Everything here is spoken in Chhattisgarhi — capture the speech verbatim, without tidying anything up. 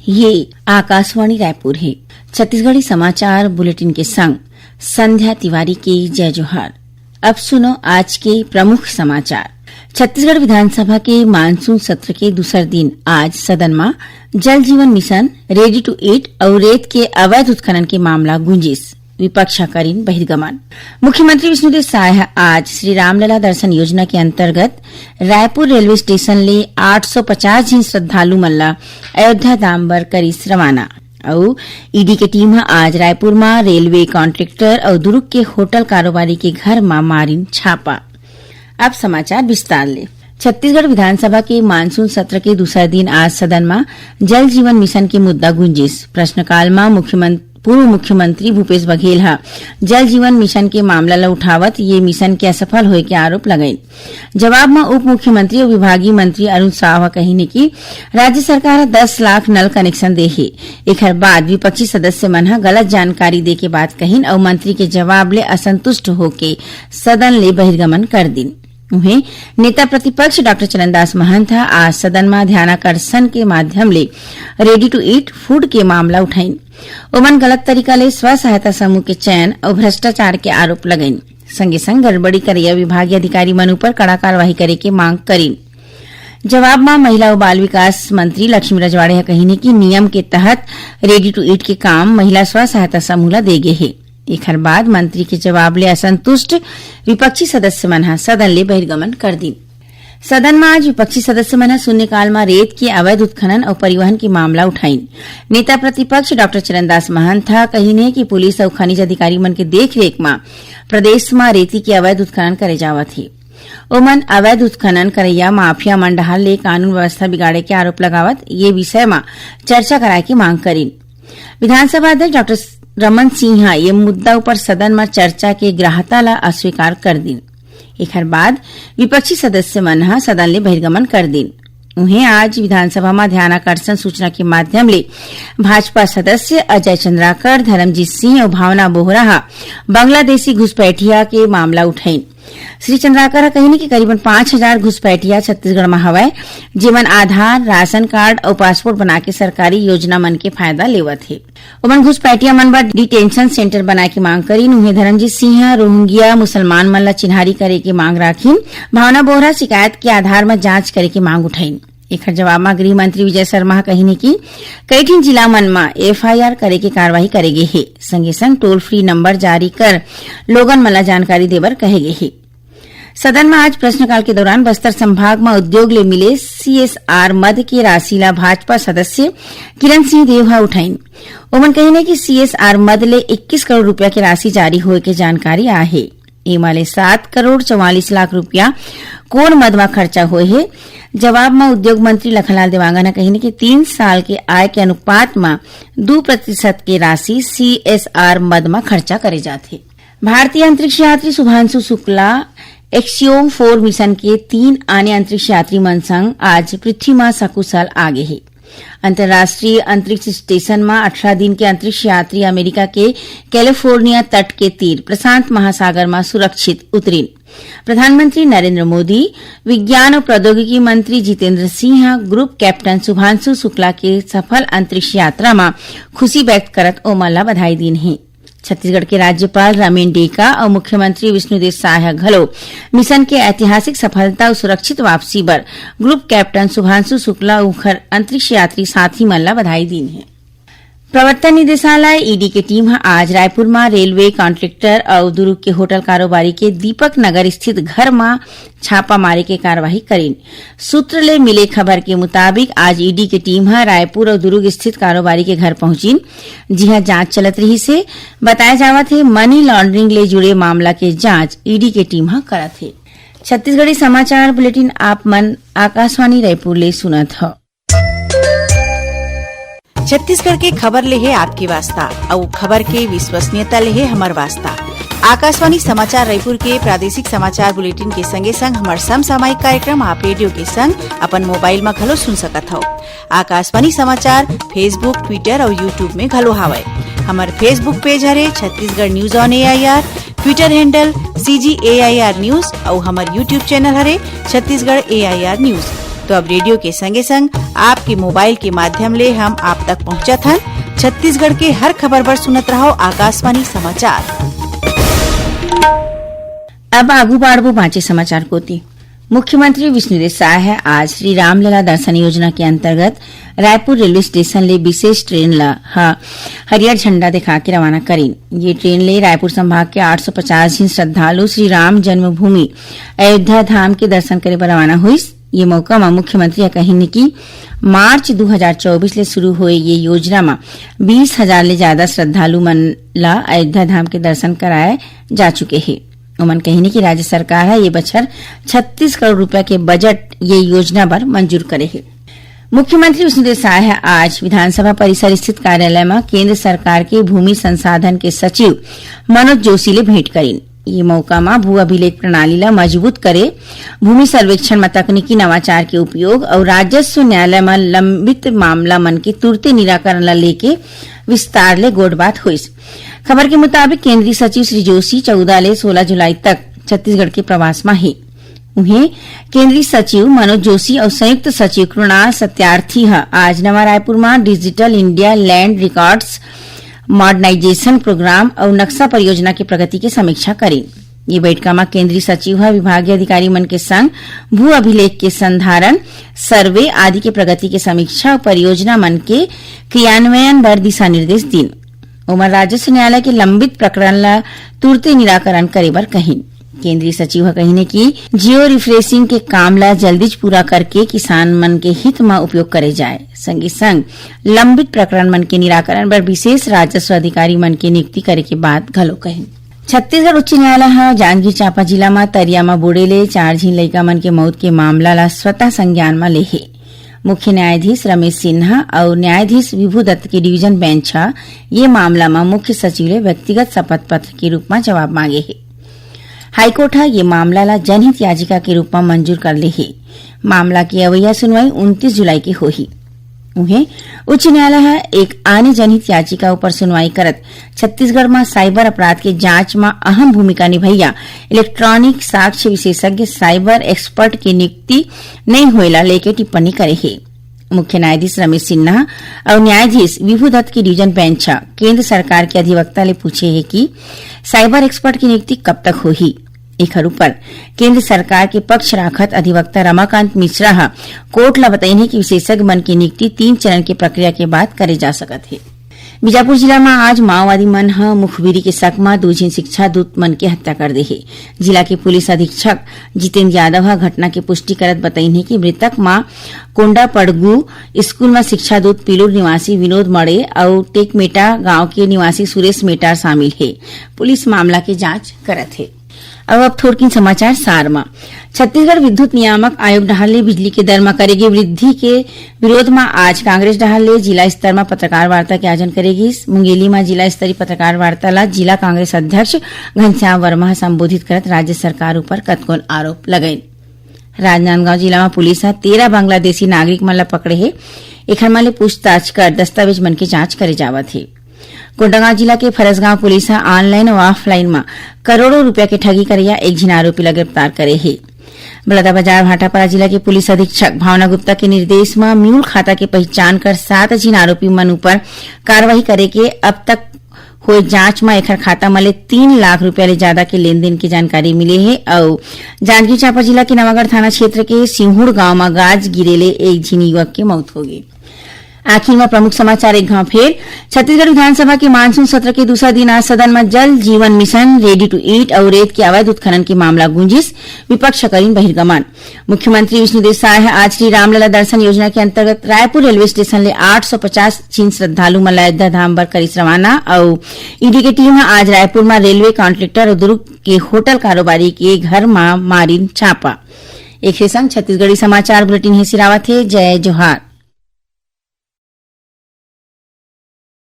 ये आकाशवाणी रायपुर हे। छत्तीसगढ़ी समाचार बुलेटिन के संग संध्या तिवारी के जय जोहार। अब सुनो आज के प्रमुख समाचार। छत्तीसगढ़ विधानसभा के मानसून सत्र के दूसर दिन आज सदन म जल जीवन मिशन, ready to eat अउ रेत के अवैध उत्खनन के मामला गूंजिस। विपक्ष ह करिन बहिर्गमन। मुख्यमंत्री विष्णुदेव साय ह आज श्री रामलला दर्शन योजना के अंतर्गत रायपुर रेलवे स्टेशन ले आठ सौ पचास झिन श्रद्धालु मन ल अयोध्या धाम बर करिस रवाना। अउ ईडी के टीम ह आज रायपुर म रेलवे कॉन्ट्रैक्टर अउ दुर्ग के होटल कारोबारी के घर म मारिन छापा। अब समाचार विस्तार ले। छत्तीसगढ़ विधानसभा के मानसून सत्र के दूसरा दिन आज सदन म जल जीवन मिशन के मुद्दा गूंजिस। प्रश्नकाल म मुख्यमंत्री, पूर्व मुख्यमंत्री भूपेश बघेल ह जल जीवन मिशन के मामला ल उठावत ये मिशन के असफल होए के आरोप लगाइन। जवाब म उप मुख्यमंत्री अउ विभागीय मंत्री अरुण साव ह कहिन हे कि राज्य सरकार ह दस लाख नल कनेक्शन दे हे। एखर बाद विपक्षी सदस्य मन ह गलत जानकारी दे के बात कहिन अउ मंत्री के जवाब ले असंतुष्ट होके सदन ले बहिर्गमन कर दिन। उहें, नेता प्रतिपक्ष डॉक्टर चरणदास महंत ह आज सदन म ध्यानाकर्षण के माध्यम ले ready to eat food के मामला उठाइन। ओमन गलत तरीका ले स्व सहायता समूह के चयन अउ भ्रष्टाचार के आरोप लगाइन। संगे संग गड़बड़ी करैया विभागीय अधिकारी मन ऊपर कड़ा कार्रवाई करे के मांग करिन। जवाब म महिला अउ बाल विकास मंत्री लक्ष्मी रजवाड़े ह कहिन हे कि नियम के तहत ready to eat के काम महिला स्व सहायता समूह ल दे गे हे। एखर बाद मंत्री के जवाब ले असंतुष्ट विपक्षी सदस्य मन ह सदन ले बहिर्गमन कर दीन। सदन म आज विपक्षी सदस्य मन ह शून्यकाल म रेत के अवैध उत्खनन अउ परिवहन के मामला उठाइन। नेता प्रतिपक्ष डॉक्टर चरणदास महंत ह कहिन हे कि पुलिस अउ खनिज अधिकारी मन के देखरेख म प्रदेश म रेती के अवैध उत्खनन करे जावत हे। ओमन अवैध उत्खनन करैया माफिया मन डहार ले कानून व्यवस्था बिगाड़े के आरोप लगावत ये विषय म चर्चा कराए के मांग करिन। विधानसभा अध्यक्ष डॉक्टर रमन सिंह ह ये मुद्दा ऊपर सदन म चर्चा के ग्राह्यता ल अस्वीकार कर दिन। एखर बाद विपक्षी सदस्य मन ह सदन ले बहिर्गमन कर दिन। उहें, आज विधानसभा म ध्यानाकर्षण सूचना के माध्यम ले भाजपा सदस्य अजय चंद्राकर, धर्मजीत सिंह अउ भावना बोहरा ह बांग्लादेशी घुसपैठिया के मामला उठाइन। श्री चंद्राकर ह कहिन कि करीबन पाँच हजार घुसपैठिया छत्तीसगढ़ म हवय, जेमन आधार, राशन कार्ड अउ पासपोर्ट बना के सरकारी योजना मन के फायदा लेवत हे। ओमन घुसपैठिया मन बर डिटेंशन सेंटर बनाए के मांग करिन। उहें, धर्मजीत सिंह ह रोहिंग्या मुसलमान मन ल चिन्हारी करे के मांग राखिन। भावना बोहरा शिकायत के आधार म जांच करे के मांग उठाइन। एखर जवाब म गृह मंत्री विजय शर्मा ह कहिन हे कि कई ठिन जिला मन म एफआईआर करे के कार्रवाई करे गे हे, संगे संग टोल फ्री नंबर जारी कर लोगन मन ल जानकारी देबर कहे गे हे। सदन म आज प्रश्नकाल के दौरान बस्तर संभाग म उद्योग ले मिले सीएसआर मद के राशि ल भाजपा सदस्य किरण सिंह देव ह उठाइन। ओमन कहिन हे कि सीएसआर मद ले इक्कीस करोड़ रुपया के राशि जारी होए के जानकारी आहे। एमा ले सात करोड़ चवालीस लाख रुपया कोन मद म खर्चा होए हे? जवाब म उद्योग मंत्री लखनलाल देवांगन ह कहिन कि तीन साल के आय के अनुपात म दू प्रतिशत के राशि सीएसआर मद म खर्चा करे जाथे। भारतीय अंतरिक्ष यात्री शुभांशु शुक्ला एक्सियोम फोर मिशन के तीन आने अंतरिक्ष यात्री मन संग आज पृथ्वी म सकुशल आ गे हे। अंतर्राष्ट्रीय अंतरिक्ष स्टेशन म अठारह दिन के अंतरिक्ष यात्री अमेरिका के कैलिफोर्निया तट के तीर प्रशांत महासागर म सुरक्षित उतरिन। प्रधानमंत्री नरेंद्र मोदी, विज्ञान अउ प्रौद्योगिकी मंत्री जितेंद्र सिंह ह ग्रुप कैप्टन शुभांशु शुक्ला के सफल अंतरिक्ष यात्रा म खुशी व्यक्त करत ओमन ल बधाई दीन हे। छत्तीसगढ़ के राज्यपाल रमेन डेका अउ मुख्यमंत्री विष्णुदेव साय ह घलो मिशन के ऐतिहासिक सफलता अउ सुरक्षित वापसी बर ग्रुप कैप्टन शुभांशु शुक्ला अउ उंखर अंतरिक्ष यात्री साथी मन ल बधाई दीन हे। प्रवर्तन निदेशालय, ईडी, के टीम ह आज रायपुर म रेलवे कॉन्ट्रैक्टर अउ दुर्ग के होटल कारोबारी के दीपक नगर स्थित घर म छापा मारे के कार्रवाई करिन। सूत्र ले मिले खबर के मुताबिक, आज ईडी के टीम ह रायपुर अउ दुर्ग स्थित कारोबारी के घर पहुंचिन, जिहां जांच चलत रिहिस हे। बताया जावत हे, मनी लॉन्ड्रिंग ले जुड़े मामला के जांच ईडी के टीम ह करत हे। छत्तीसगढ़ी समाचार बुलेटिन आप मन आकाशवाणी रायपुर ले सुनत हव। छत्तीसगढ़ के खबर ले हे आपके वास्ता, अउ खबर के विश्वसनीयता ले हे हमर वास्ता। आकाशवाणी समाचार रायपुर के प्रादेशिक समाचार बुलेटिन के संगे संग हमर समसामयिक कार्यक्रम आप रेडियो के संग अपन मोबाइल म घलो सुन सकत हव। आकाशवाणी समाचार Facebook, Twitter अउ YouTube में घलो हावय। हमर Facebook पेज हरे Chhattisgarh news on AIR, Twitter handle CG AIR news अउ हमर YouTube चैनल हरे छत्तीसगढ़ एआईआर न्यूज। तो अब रेडियो के संगे संग आपके मोबाइल के माध्यम ले हम आप तक पहुंचत हन। छत्तीसगढ़ के हर खबर बर सुनत रहो आकाशवाणी समाचार। अब आगू बाढ़बो बांचे समाचार कोती। मुख्यमंत्री विष्णुदेव साय ह आज श्री रामलला दर्शन योजना के अंतर्गत रायपुर रेलवे स्टेशन ले विशेष ट्रेन ला ह हरियर झंडा दिखा के रवाना करिन। ये ट्रेन ले रायपुर संभाग के आठ सौ पचास झिन श्रद्धालु श्री राम जन्मभूमि अयोध्या धाम के दर्शन करे बर रवाना होइस। ये मौका म मुख्यमंत्री ह कहिन कि मार्च दू हजार चौबीस ले शुरू होए ये योजना म बीस हजार ले ज्यादा श्रद्धालु मन ला अयोध्या धाम के दर्शन कराए जा चुके हे। ओमन कहिन कि राज्य सरकार ह ये बछर छत्तीस करोड़ रुपया के बजट ये योजना बर मंजूर करे हे। मुख्यमंत्री विष्णुदेव साय ह आज विधानसभा परिसर स्थित कार्यालय म केंद्र सरकार के भूमि संसाधन के सचिव मनोज जोशी ले भेंट करिन। ये मौका म भू अभिलेख प्रणाली ल मजबूत करे, भूमि सर्वेक्षण म तकनीकी नवाचार के उपयोग अउ राजस्व न्यायालय म लंबित मामला मन के तुरते निराकरण ल लेके विस्तार ले गोठबात होइस। खबर के मुताबिक, केंद्रीय सचिव श्री जोशी चौदह ले सोलह जुलाई तक छत्तीसगढ़ के प्रवास म हे। उहें, केंद्रीय सचिव मनोज जोशी अउ संयुक्त सचिव कृणाल सत्यार्थी ह आज नवा रायपुर म digital India land records modernisation programme अउ नक्शा परियोजना के प्रगति के समीक्षा करिन। ये बैठका म केंद्रीय सचिव ह विभागीय अधिकारी मन के संग भू अभिलेख के संधारण, सर्वे आदि के प्रगति के समीक्षा अउ परियोजना मन के क्रियान्वयन बर दिशा निर्देश दीन। ओमन राजस्व न्यायालय के लंबित प्रकरण ल तुरते निराकरण करे बर कहिन। केंद्रीय सचिव ह कहिन कि जियो रिफ्रेशिंग के काम ल जल्दीच पूरा करके किसान मन के हित म उपयोग करे जाए। संगे संग लंबित प्रकरण मन के निराकरण बर विशेष राजस्व अधिकारी मन के नियुक्ति करे के बात घलो कहिन। छत्तीसगढ़ उच्च न्यायालय ह जांजगीर चांपा जिला म तरिया म बूड़े ले चार झिन लइका मन के मौत के मामला ल स्वतः संज्ञान म ले हे। मुख्य न्यायाधीश रमेश सिन्हा अउ न्यायाधीश विभू दत्त के डिवीजन बेंच ह ये मामला म मुख्य सचिव ले व्यक्तिगत शपथ पत्र के रूप म जवाब मांगे हे। हाईकोर्ट ह ये मामला ल जनहित याचिका के रूप म मंजूर कर ले हे। मामला के अवइया सुनवाई उनतीस जुलाई के होही। उहें, उच्च न्यायालय ह एक आने जनहित याचिका ऊपर सुनवाई करत छत्तीसगढ़ म साइबर अपराध के जांच म अहम भूमिका निभैया इलेक्ट्रॉनिक साक्ष्य विशेषज्ञ साइबर एक्सपर्ट के नियुक्ति नइ होए ला लेके टिप्पणी करे हे। मुख्य न्यायाधीश रमेश सिन्हा अउ न्यायाधीश विभू दत्त के डिवीजन बेंच ह केंद्र सरकार के अधिवक्ता ले पूछे हे कि साइबर एक्सपर्ट के नियुक्ति कब तक होही। एखर ऊपर केंद्र सरकार के पक्ष राखत अधिवक्ता रमाकांत मिश्रा ह कोर्ट ल बतइन हे कि विशेषज्ञ मन के नियुक्ति तीन चरण के प्रक्रिया के बाद करे जा सकत हे। बीजापुर जिला म आज माओवादी मन ह मुखबिरी के शक म दू झिन शिक्षा दूत मन के हत्या कर दे हे। जिला के पुलिस अधीक्षक जितेंद्र यादव ह घटना के पुष्टि करत बतइन हे कि मृतक म कोंडापड़गू स्कूल म शिक्षा दूत पिलूर निवासी विनोद मड़े अउ टेकमेटा गांव के निवासी सुरेश मेटार शामिल हे। पुलिस मामला के जांच करत हे। अब, अब थोड़किन समाचार सार म। छत्तीसगढ़ विद्युत नियामक आयोग डहार ले बिजली के दर म करे गे वृद्धि के विरोध म आज कांग्रेस डहार ले जिला स्तर म पत्रकार वार्ता के आयोजन करे गिस। मुंगेली म जिला स्तरीय पत्रकार वार्ता ल जिला कांग्रेस अध्यक्ष घनश्याम वर्मा ह संबोधित करत राज्य सरकार ऊपर कतकोन आरोप लगाइन। राजनांदगांव जिला म पुलिस ह तेरह बांग्लादेशी नागरिक मन ल पकड़े हे। एखर मन ले पूछताछ कर दस्तावेज मन के जांच करे जावत हे। कोंडागांव जिला के फरसगांव पुलिस ह ऑनलाइन अउ ऑफलाइन म करोड़ों रुपया के ठगी करइया एक झिन आरोपी ल गिरफ्तार करे हे। बलौदाबाजार भाटापारा जिला के पुलिस अधीक्षक भावना गुप्ता के निर्देश म म्यूल खाता के पहिचान कर सात झिन आरोपी मन ऊपर कार्रवाई करे के अब तक होए जांच म एखर खाता म ले तीन लाख रुपया ले जादा के लेनदेन के जानकारी मिले हे अउ जांजगीर चांपा जिला के नवागढ़ थाना क्षेत्र के सिंहुड़ गांव म गाज गिरे ले एक झिन युवक के मौत होगे। आखिर म प्रमुख समाचार एक घांव फेर। छत्तीसगढ़ विधानसभा के मानसून सत्र के दूसरा दिन आज सदन म जल जीवन मिशन, ready to eat अउ रेत के अवैध उत्खनन के मामला गूंजिस, विपक्ष करिन बहिर्गमन। मुख्यमंत्री विष्णुदेव साय ह आज श्री रामलला दर्शन योजना के अंतर्गत रायपुर रेलवे स्टेशन ले आठ सौ पचास झिन श्रद्धालु मन ल अयोध्या धाम बर करिस रवाना अउ ईडी के टीम ह आज रायपुर म रेलवे कॉन्ट्रैक्टर अउ दुर्ग के होटल कारोबारी के घर म मारिन छापा। एखरे संग छत्तीसगढ़ी समाचार बुलेटिन हे सिरावत हे। जय जोहार।